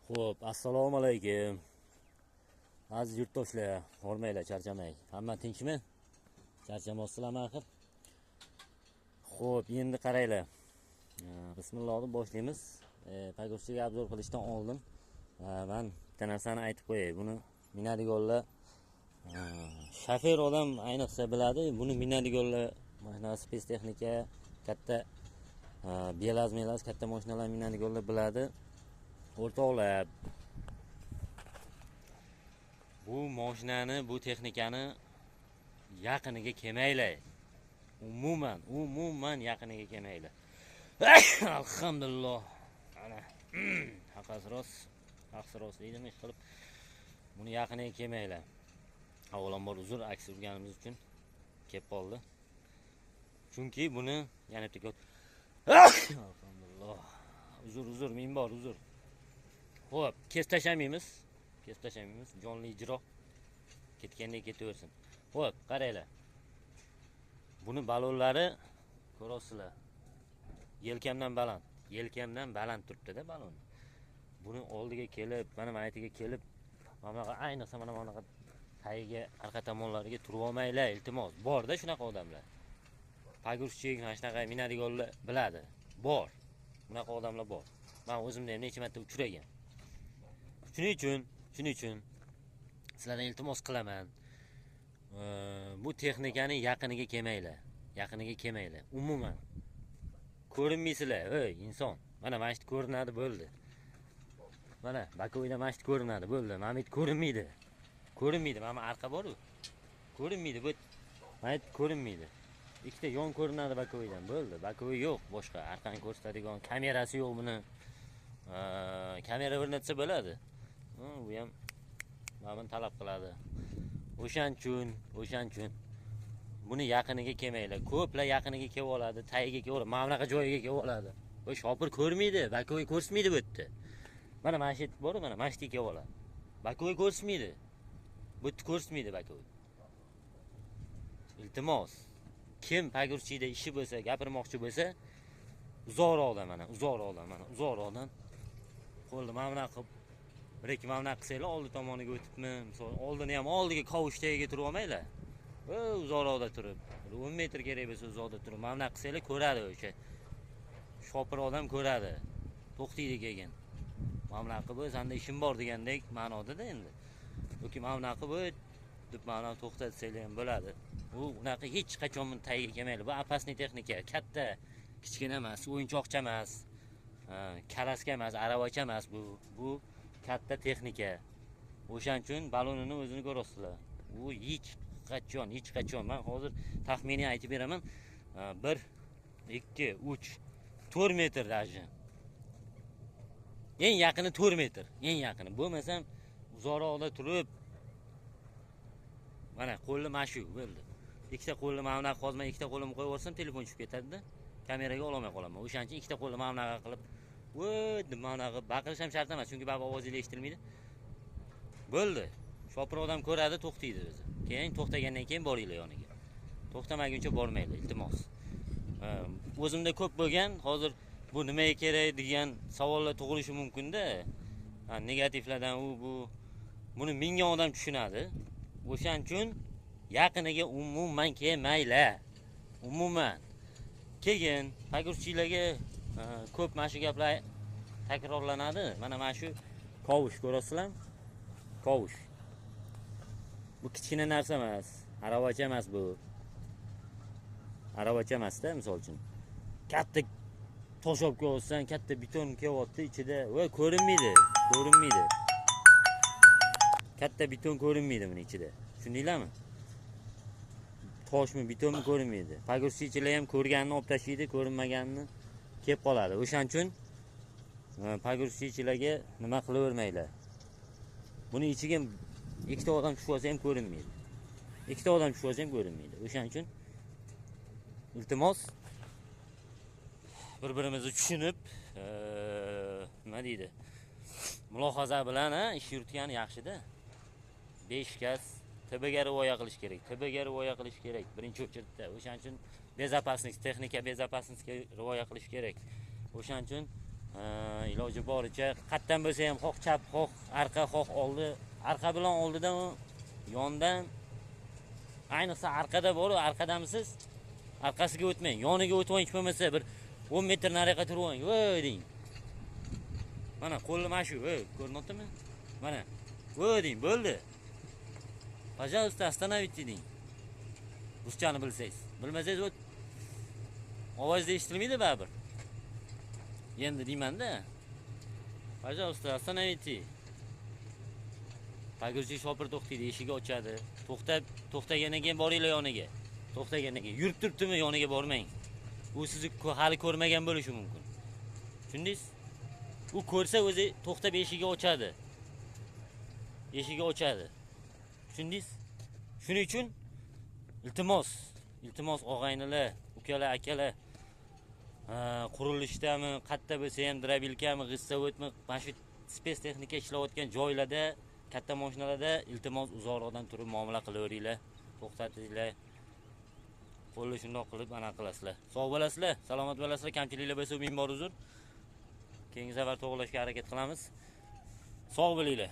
Xo'p, assalomu alaykum. Aziz yurtdoshlar, hormanglar, charchamang. Hamma tinchmi? Charchamoqsizlarmi axir? Xo'p, endi qaranglar. Bismillah deb boshlaymiz. Погрузчик ga обзор qilishdan oldin man bitta narsani aytib qo'yay. Buni minadiganlar, shofer odam ayniqsa biladi. Buni minadiganlar mana спецтехника, katta Belaz, Melaz katta mashinalar minadiganlar biladi. O'rtoqlar, bu mashinani, bu texnikani yaqiniga kelmanglar. Umuman, umuman yaqiniga kelmanglar. Alhamdulillah. Ana haqasi rost, haqsi rost deydimi ish qilib. Buni yaqiniga kelmanglar. Avvalambor uzr, aksi urganimiz uchun kelib qoldi. Chunki buni yana bitta Alhamdulillah. Uzr, uzr, ming bor uzr. Xo'p, kesib tashlamaymiz. Kesib tashlamaymiz. Jonli ijro ketgandek ketaversin. Xo'p, qaranglar. Buni balonlari ko'rasizlar. Yelkamdan baland. Yelkamdan baland turibdi-da balon. Buni oldiga kelib, mana maytiga kelib, mana bunaqa ayniqsa mana bunaqa tagiga, arqa tomonlariga turib olmanglar, iltimos. Bor-da shunaqa odamlar. Погрузчик mana shunaqa minadiganlar biladi. Bor. Bunaqa odamlar bor. Men o'zimda ham necha marta uchragan. Shuning uchun sizlardan iltimos qilaman. Bu texnikani yaqiniga kelmanglar. Yaqiniga kelmanglar. Umuman. Ko'rinmaysizlar, ey inson. Mana shu ko'rinadi, bo'ldi. Mana боковой da mana shu ko'rinadi, bo'ldi. Mana bu ko'rinmaydi. Ko'rinmaydi. Mana bu arqa bor-u. Ko'rinmaydi bu. Mana bu ko'rinmaydi. Ikkita yon ko'rinadi боковой dan, bo'ldi. Боковой yo'q, boshqa arqani ko'rsatadigan kamerasi yo'q buni. Kamera o'rnatsa bo'ladi. Bu ham mana buni talab qiladi. O'shaning uchun buni yaqiniga kelmanglar. Ko'plar yaqiniga kelib oladi, tagiga kelib oladi, mana bunaqa joyiga kelib oladi. Bu shopir ko'rmaydi, боковой ko'rsatmaydi bu yerda. Mana shu yerda bor, mana shu yerga kelib oladi. Боковой ko'rsatmaydi. Bu yerda ko'rsatmaydi боковой. Iltimos. Kim погрузчик da ishi bo'lsa, gapirmoqchi bo'lsa, uzoqroqdan mana, uzoqroqdan mana, uzoqroqdan qo'lni mana bunaqa qilib, bir ikki mana bunaqa qilsanglar, oldi tomoniga o'tibmi, misol oldini ham oldiga kovush tagiga turib olmanglar. Uzoqroqda turib, bir 10 metr kerak bo'lsa uzoqda turib, mana bunaqa qilsanglar ko'radi o'sha. Shopir odam ko'radi. To'xtaydi keyin. Mana bunaqa qilib, senda ishim bor degandek ma'noda-da endi. Yoki mana bunaqa qilib deb mana to'xtatsanglar ham bo'ladi. U unaqa hech qachon buni tagiga kelmaydi. Bu опасный texnika, katta, kichkina emas, o'yinchoqcha emas, коляска emas, aravacha emas bu. Bu katta texnika. O'shaning uchun balonini o'zini ko'rasizlar. U hech qachon, hech qachon men hozir taxminiy aytib beraman. 1 2 3 4 metr даже. Eng yaqini 4 metr, eng yaqini. Bo'lmasam uzoqroqda turib mana qo'lni mana shu bo'ldi. Ikkita qo'lni mana bunaqa hozir men ikkita qo'limni qo'yib yuborsam telefon tushib ketadi-da. Kameraga ololmay qolaman. O'shaning uchun ikkita qo'lni mana bunaqa qilib, voy deb mana bunaqa qilib baqirish ham shart emas, chunki baribir ovozingiz eshitilmaydi. Bo'ldi. Shopir odam ko'radi, to'xtaydi o'zi. Keyin to'xtagandan keyin boringlar yoniga. To'xtamaguncha bormanglar, iltimos. O'zimda ko'p bo'lgan, hozir bu nimaga kerak degan savollar tug'ilishi mumkin-da. Ha, negativlardan u bu buni mingga odam tushunadi. O'shaning uchun yaqiniga umuman kelmanglar. Umuman. Keyin погрузчик larga ko'p mana shu gaplar takrorlanadi. Mana shu kovush ko'rasizlarmi? Kovush. Bu kichkina narsa emas, aravacha emas bu. Aravacha emas-da, misol uchun. Katta tosh olib kelyapsan, katta beton kelyapti ichida va ko'rinmaydi, ko'rinmaydi. Katta beton ko'rinmaydi buni ichida. Tushundinglarmi? Toshmi, betonmi ko'rinmaydi. Погрузчик lar ham ko'rganini olib tashlaydi, ko'rinmaganini kelib qoladi. O'shaning uchun погрузчик larga nima qilavermanglar. Buni ichiga ikkita odam tushib olsa ham ko'rinmaydi. Ikkita odam tushib olsa ham ko'rinmaydi. O'shaning uchun iltimos bir-birimizni tushunib, nima deydi? Mulohaza bilan ha, ish yuritgan yaxshida. 5 kas TBga rioya qilish kerak. TBga rioya qilish kerak birinchi очередь da. O'shaning uchun безопасность, texnika безопасность ga rioya qilish kerak. O'shaning uchun Iloji boricha qayerdan bo'lsa ham, xoh chap, xoh arqa, xoh oldi, arqa bilan oldidan, yondan, ayniqsa arqada boru, arqadamisiz, orqasiga o'tmang, yoniga o'tib hech bo'lmasa bir 10 metr nariyoqqa turib oling, voy deng. Mana qo'lni mana shu, voy, ko'rinyaptimi? Mana, voy deng, bo'ldi. Пожалуйста, остановите deng. Ruschani bilsangiz. Bilmasangiz o't ovozda eshitilmaydi baribir. Endi deyman-da. Пожалуйста, остановите. Погрузчик shopir to'xtaydi, eshigi ochadi. To'xtab, to'xtagandan keyin boringlar yoniga. To'xtagandan keyin yurib turibdimi, yoniga bormang. U sizni hali ko'rmagan bo'lishi mumkin. Tushundingiz? U ko'rsa o'zi to'xtab eshigi ochadi. Eshigi ochadi. Tushundingiz? Shuning uchun iltimos, iltimos og'aynilar, ukalar, akalar, qurilishdami, qayerda bo'lsa ham, дробилка mi, g'issavodmi, mana shu спецтехника ishlayotgan joylarda, katta mashinalarda iltimos uzoqroqdan turib muomala qilaveringlar, to'xtatinglar. Qo'lni shundoq qilib ana qilasizlar. Sog' bo'lasizlar, salomat bo'lasizlar, kamchiliklar bo'lsa ming bor uzr. Keyingi safar to'g'rilashga harakat qilamiz. Sog' bo'linglar.